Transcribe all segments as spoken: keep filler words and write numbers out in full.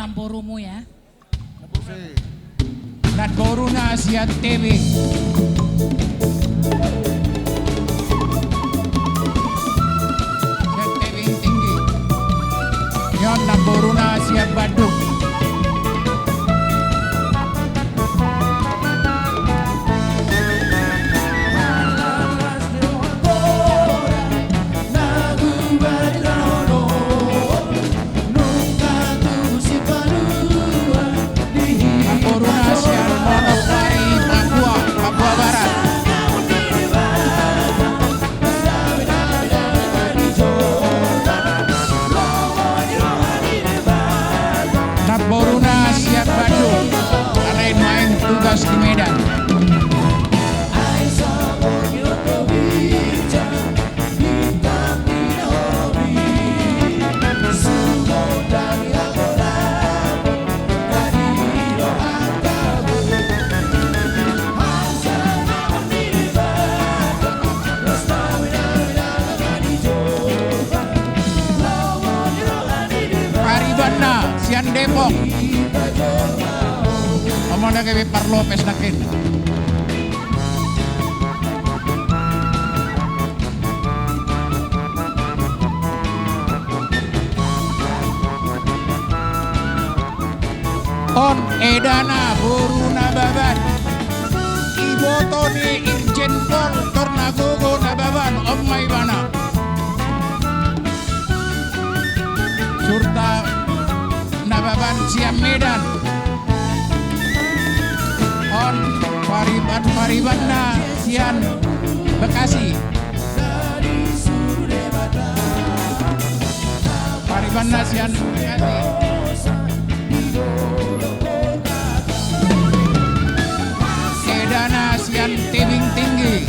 Namborumu ya. Namboruna sian Tebing. Sian Tebing Tinggi. Nion namboruna sian Bandung. Namboruna sian Manokwari, Papua, Papua Barat. Namboruna sian Bandung, alai naeng tugas di Medan. Paribanna sian Depok. Omona gabe parlopes nangkin. On edana boru Nababan. Iboto ni Irjen Pol Tor Nagogo Nababan, on ma ibana. Surta Nababan sian Medan. On pariban, paribanna sian Bekasi. Paribanna sian Bekasi. Edana sian Tebing Tinggi.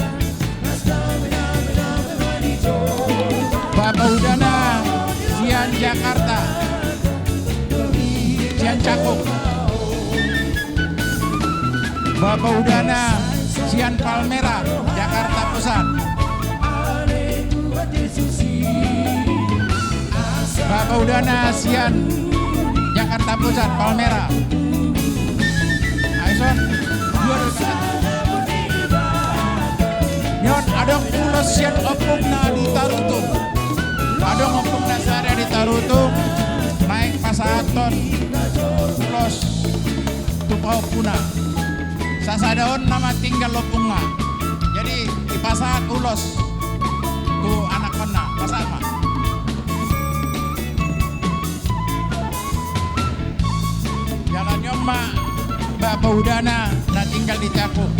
Bapaudana sian Jakarta. Sian Cakung. Bapaudana sian Palmerah, Jakarta Pusat. Bapaudana sian Jakarta Pusat, Palmerah. Aison. Nion adong ulos sian ompungna di Tarutung. Adong ompungna sada di Tarutung. Naeng pasahathon ulos tu pahompuna. Sasada on nama tinggal ompungna. Jadi dipasahat ulos tu anakkonna. Pasahat ma. Jala nion ma bapaudana na tinggal di Cakung.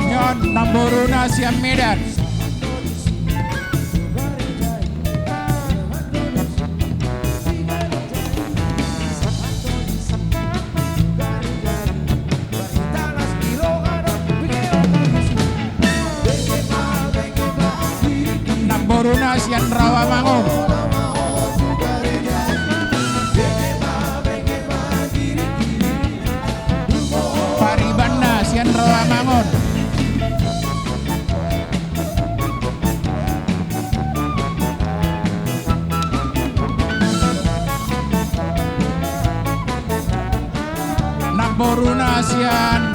Nion namboruna sian Medan. Namboruna sian Rawamangun. Paribanna sian Rawamangun. Namboruna sian